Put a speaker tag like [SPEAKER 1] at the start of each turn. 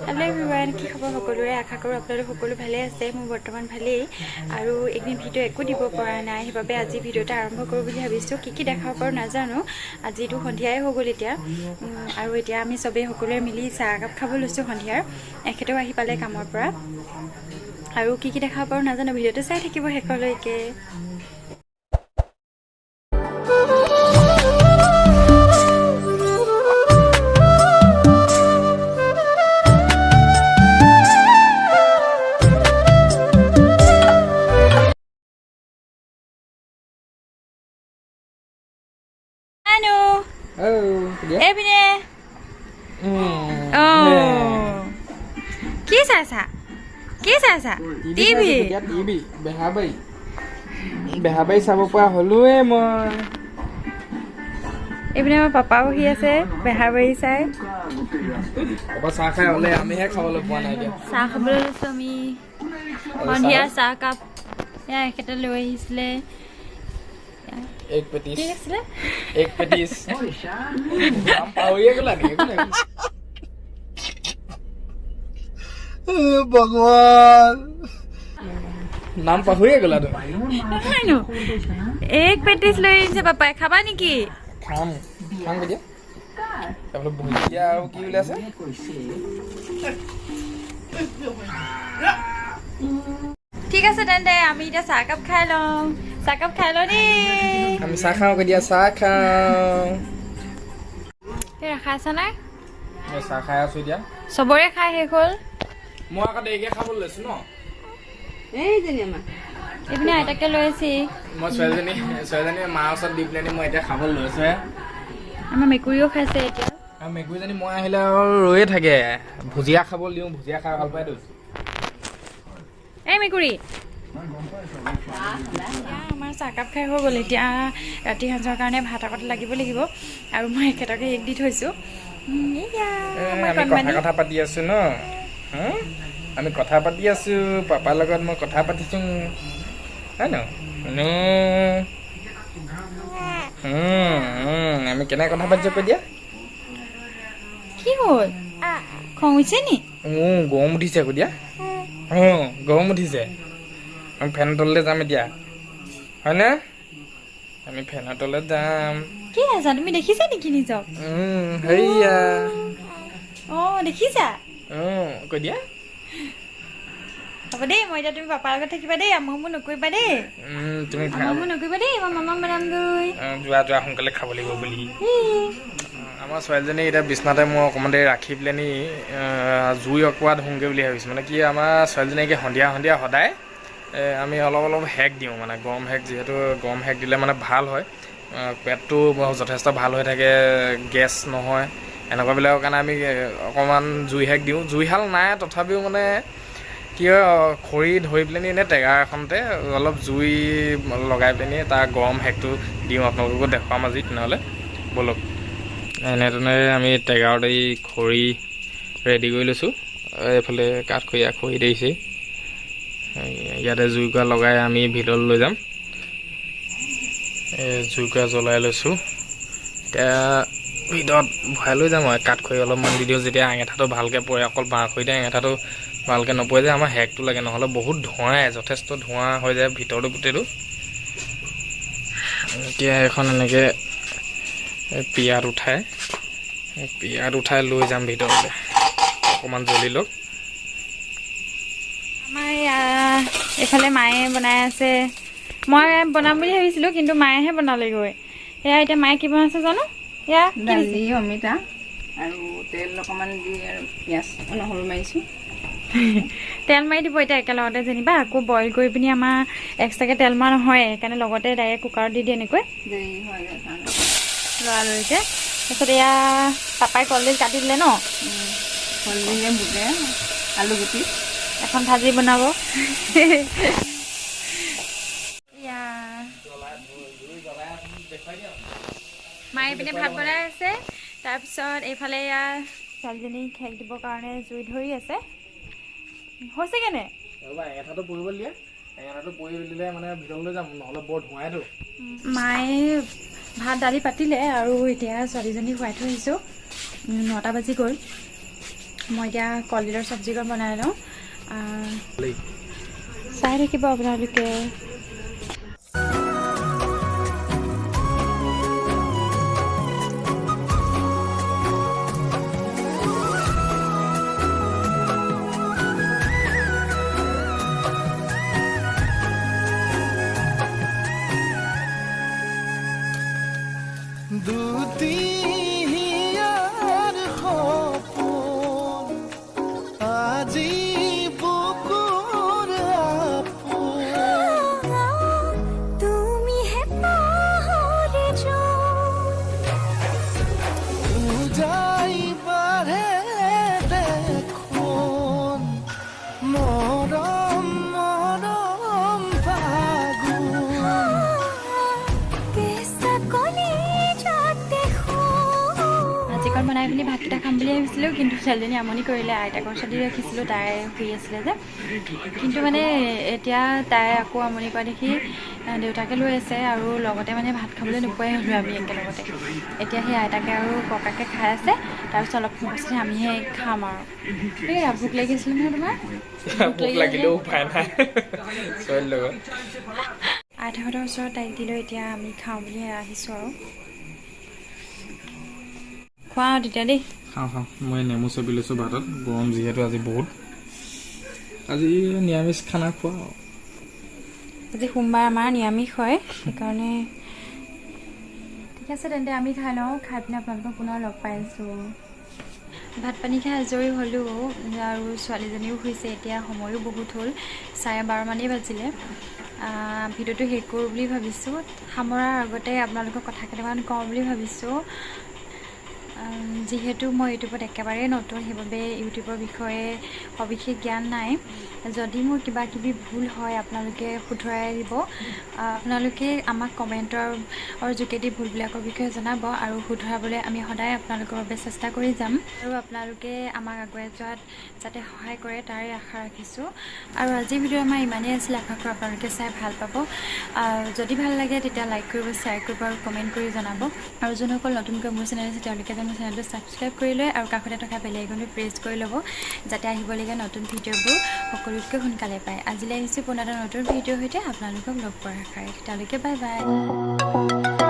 [SPEAKER 1] Hello' everyone, কি খবৰ সকলোৰে? আশা কৰোঁ আপোনালোক সকলো ভালে আছে। মোৰ বৰ্তমান ভালেই। আৰু এইকেইদিন ভিডিঅ' একো দিব পৰা নাই, সেইবাবে আজি ভিডিঅ' এটা আৰম্ভ কৰোঁ বুলি ভাবিছোঁ। কি কি দেখাব পাৰোঁ নাজানো, আজিতো সন্ধিয়াই হৈ গ'ল এতিয়া। আৰু এতিয়া আমি চবেই সকলোৱে মিলি চাহ একাপ খাব লৈছোঁ সন্ধিয়াৰ। এখেতেও আহি পালে কামৰ পৰা। আৰু কি কি দেখাব পাৰোঁ নাজানো, ভিডিঅ'টো চাই থাকিব শেষলৈকে। এইপিনে কি চাইছা? কি চাইছা? টিভি?
[SPEAKER 2] টিভি। বেহাবাৰী, বেহাবাৰী চাব পৰা হ'লোৱে মই।
[SPEAKER 1] এইপিনে আমাৰ পাপা বহি আছে বেহাবাৰী চাই।
[SPEAKER 2] চাহ খাই হ'লে, আমিহে খাবলৈ পোৱা নাই এতিয়া।
[SPEAKER 1] চাহ খাবলৈ লৈছোঁ আমি সন্ধিয়া চাহকাপ। এয়া এখেতে লৈ আহিছিলে।
[SPEAKER 2] এক পেটিছ।
[SPEAKER 1] কি আছিলে?
[SPEAKER 2] এক পেটিছ। পাহৰিয়ে গ'লা নেকি?
[SPEAKER 3] ভগৱান,
[SPEAKER 2] নাম পাহৰিয়ে গ'লা তুমি।
[SPEAKER 1] নহয়নো, এক পেটিছ লৈ আহিছে পাপাই। খাবা নেকি?
[SPEAKER 2] খাম, খাম। কেতিয়া? তাৰপিছত ভুজিয়া আৰু কি ওলাইছে?
[SPEAKER 1] ঠিক আছে তেন্তে, আমি এতিয়া চাহকাপ খাই লওঁ। চাহকাপ খাই লওঁ দেই।
[SPEAKER 2] আমি চাহ খাওঁ। কেতিয়া চাহ খাওঁ?
[SPEAKER 1] খাইছা নাই?
[SPEAKER 2] মই চাহ খাই আছো এতিয়া।
[SPEAKER 1] চবৰে খাই শেষ হ'ল।
[SPEAKER 2] মই আকৌ দেৰিকে খাবলৈ লৈছো ন।
[SPEAKER 1] এইপিনে আইতাকে লৈ আহিছি।
[SPEAKER 2] মই ছোৱালীজনী মাৰ ওচৰত দি পেলাই মই এতিয়া খাবলৈ লৈছোহে।
[SPEAKER 1] আমাৰ মেকুৰীও খাইছে এতিয়া।
[SPEAKER 2] আৰু মেকুৰীজনী মই আহিলে আৰু ৰৈয়ে থাকে। ভুজিয়া খাবলৈ দিওঁ, ভুজিয়া খাই ভাল পায়তো।
[SPEAKER 1] এই মেকুৰী। আমাৰ চাহকাপ খাই হৈ গ'ল। এতিয়া ৰাতি সাঁজৰ কাৰণে ভাত আগত লাগিব লাগিব। আৰু মই এখেতকে এক দি থৈছোঁ।
[SPEAKER 2] আমি কথা কথা পাতি আছো ন। আমি কথা পাতি আছো, পাপাৰ লগত মই কথা পাতিছো, হয় ন? আমি কেনেকে কথা পাতিছো কৈ দিয়া।
[SPEAKER 1] কি হ'ল, খং উঠিছে নি?
[SPEAKER 2] গৰম উঠিছে কৈ দিয়া। অঁ, গৰম উঠিছে। আমি ফেনৰ তললৈ যাম এতিয়া, হয়নে? আমি ফেনৰ তলত যাম।
[SPEAKER 1] কি আছা তুমি? দেখিছা নেকি নিজক?
[SPEAKER 2] হেৰিয়া।
[SPEAKER 1] অঁ, দেখিছা?
[SPEAKER 2] অঁ, কৈ দিয়া।
[SPEAKER 1] হ'ব দেই, মই এতিয়া তুমি পাপাৰ লগত থাকিবা দেই। আমো নকৰিবা দেই।
[SPEAKER 2] তুমি
[SPEAKER 1] আমো নকৰিবা দেই, মই মামা বনামগৈ।
[SPEAKER 2] যোৱা যোৱা, সোনকালে খাব লাগিব বুলি। আমাৰ ছোৱালীজনী এতিয়া বিচনাতে মই অকণমান দেৰি ৰাখি পেলানি জুই অকোৱা ধোঁগৈ বুলি ভাবিছোঁ। মানে কি, আমাৰ ছোৱালীজনীক সন্ধিয়া সন্ধিয়া সদায় আমি অলপ অলপ সেক দিওঁ, মানে গৰম সেক। যিহেতু গৰম সেক দিলে মানে ভাল হয়, পেটটো যথেষ্ট ভাল হৈ থাকে, গেছ নহয়, এনেকুৱাবিলাকৰ কাৰণে আমি অকণমান জুই সেক দিওঁ। জুইশাল নাই, তথাপিও মানে কি হয়, খৰি ধৰি পেলানি এনেই টেগা এখনতে অলপ জুই লগাই পেলানি তাৰ গৰম সেকটো দিওঁ। আপোনালোককো দেখুৱাম আজি। তেনেহ'লে ব'লক। এনেধৰণে আমি টেগাৰত এই খৰি ৰেডি কৰি লৈছোঁ। এইফালে কাঠখৰীয়া খৰি দেখিছেই। ইয়াতে জুইকুৰা লগাই আমি ভিতৰলৈ লৈ যাম। এই জুইকুৰা জ্বলাই লৈছোঁ, এতিয়া ভিতৰত ভৰাই লৈ যাম। আৰু কাঠখৰি অলপমান দি দিওঁ, যেতিয়া আঙেঠাটো ভালকৈ পৰে। অকল বাঁহ খৰিতে আঙেঠাটো ভালকৈ নপৰে যে, আমাৰ সেকটো লাগে, নহ'লে বহুত ধোঁৱাই, যথেষ্ট ধোঁৱা হৈ যায় ভিতৰটো গোটেইটো। এতিয়া এখন এনেকৈ পিয়াত উঠাই লৈ যাম ভিতৰলৈ। অকণমান জ্বলি লওক।
[SPEAKER 1] আমাৰ এইফালে মায়ে বনাই আছে। মই বনাম বুলি ভাবিছিলোঁ, কিন্তু মায়েহে বনালেগৈ। এয়া এতিয়া মায়ে কি বনাইছে জানো। এয়া কি দিছে?
[SPEAKER 4] দালি, অমিতা আৰু তেল অকণমান দি আৰু পিঁয়াজ নহৰু মাৰিছোঁ।
[SPEAKER 1] তেল মাৰি দিব এতিয়া একেলগতে যেনিবা। আকৌ বইল কৰি পিনি আমাৰ এক্সট্ৰাকৈ তেল মৰা নহয়, সেইকাৰণে লগতে ডাইৰেক্ট কুকাৰত দি দিয়ে এনেকৈ।
[SPEAKER 4] দেৰি হয় কাৰণে।
[SPEAKER 1] লৰালৰিকৈ। তাৰপিছত এয়া পাপাই কলডিল কাটি দিলে ন?
[SPEAKER 4] কলডিলে, বুটে, আলু গুটি।
[SPEAKER 1] এখন ভাজি বনাব। এয়া মায়ে পিনে ভাত বনাই আছে। তাৰপিছত এইফালে এয়া ছোৱালীজনীক সেক দিবৰ কাৰণে জুই ধৰি আছে। হৈছেগৈ নে?
[SPEAKER 2] ৰ'বা, এঙেঠাটো পৰিব দিয়া। এঙেঠাটো পৰি দিলে মানে ভিতৰলৈ যাম, নহ'লে বৰ ধোঁৱাইতো।
[SPEAKER 1] মায়ে ভাত দালি পাতিলে আৰু এতিয়া ছোৱালীজনীক শুৱাই থৈ আহিছোঁ। 9টা বাজি গ'ল। মই এতিয়া কলডিলৰ চব্জিকণ বনাই লওঁ। চাই থাকিব আপোনালোকে। বনাই পিনি ভাতকেইটা খাম বুলি ভাবিছিলোঁ, কিন্তু ছোৱালীজনী আমনি কৰিলে। আইতাকৰ ওচৰত দি ৰাখিছিলোঁ, তাই শুই আছিলে যে। কিন্তু মানে এতিয়া তাই আকৌ আমনি কৰা দেখি দেউতাকে লৈ আছে আৰু লগতে মানে ভাত খাবলৈ নোপোৱাই হ'লোঁ আমি একেলগতে। এতিয়া সেই আইতাকে আৰু ককাকে খাই আছে, তাৰপিছত অলপ পাছতহে আমিহে খাম আৰু। এই ভোক লাগিছিলে নহয় তোমাৰ?
[SPEAKER 2] ভোক লাগিলেও উপায় নাই ছোৱালীৰ লগত।
[SPEAKER 1] আইতাহঁতৰ ওচৰত তাইক দিলোঁ, এতিয়া আমি খাওঁ বুলি আহিছোঁ আৰু। খোৱা তেতিয়া দেই।
[SPEAKER 2] খাওঁ খাওঁ। মই নেমু চেপি লৈছোঁ ভাতত, গৰম যিহেতু আজি বহুত। আজি নিৰামিষ খানা খোৱা।
[SPEAKER 1] আজি সোমবাৰ আমাৰ নিৰামিষ হয়, সেইকাৰণে। ঠিক আছে তেন্তে আমি খাই লওঁ, খাই পিনে আপোনালোকক পুনৰ লগ পাই আছোঁ। ভাত পানী খাই আজৰি হ'লোঁ আৰু ছোৱালীজনীও শুইছে। এতিয়া সময়ো বহুত হ'ল, 12:30 মানেই বাজিলে। ভিডিঅ'টো শেষ কৰোঁ বুলি ভাবিছোঁ। সামৰাৰ আগতে আপোনালোকক কথা কেইটামান কওঁ বুলি ভাবিছোঁ। যিহেতু মই ইউটিউবত একেবাৰেই নতুন, সেইবাবে ইউটিউবৰ বিষয়ে সবিশেষ জ্ঞান নাই। যদি মোৰ কিবা কিবি ভুল হয় আপোনালোকে শুধৰাই দিব। আপোনালোকে আমাক কমেণ্টৰ যোগেদি ভুলবিলাকৰ বিষয়ে জনাব আৰু শুধৰাবলৈ আমি সদায় আপোনালোকৰ বাবে চেষ্টা কৰি যাম। আৰু আপোনালোকে আমাক আগুৱাই যোৱাত যাতে সহায় কৰে তাৰে আশা ৰাখিছোঁ। আৰু আজিৰ ভিডিঅ' আমাৰ ইমানেই আছিলে, আশা কৰোঁ আপোনালোকে চাই ভাল পাব। যদি ভাল লাগে তেতিয়া লাইক কৰিব, শ্বেয়াৰ কৰিব আৰু কমেণ্ট কৰি জনাব। আৰু যোনসকল নতুনকৈ মোৰ চেনেল আছে তেওঁলোকে মোৰ চেনেলটো ছাবস্ক্ৰাইব কৰি লয় আৰু কাষতে থকা বেল আইকনটো প্ৰেছ কৰি ল'ব, যাতে আহিবলগীয়া নতুন ভিডিঅ'বোৰ সকলোতকৈ সোনকালে পায়। আজিলৈ আহিছোঁ পুনৰ এটা নতুন ভিডিঅ'ৰ সৈতে আপোনালোকক লগ পোৱাৰ আশাৰে। তেতিয়ালৈকে বাই বাই।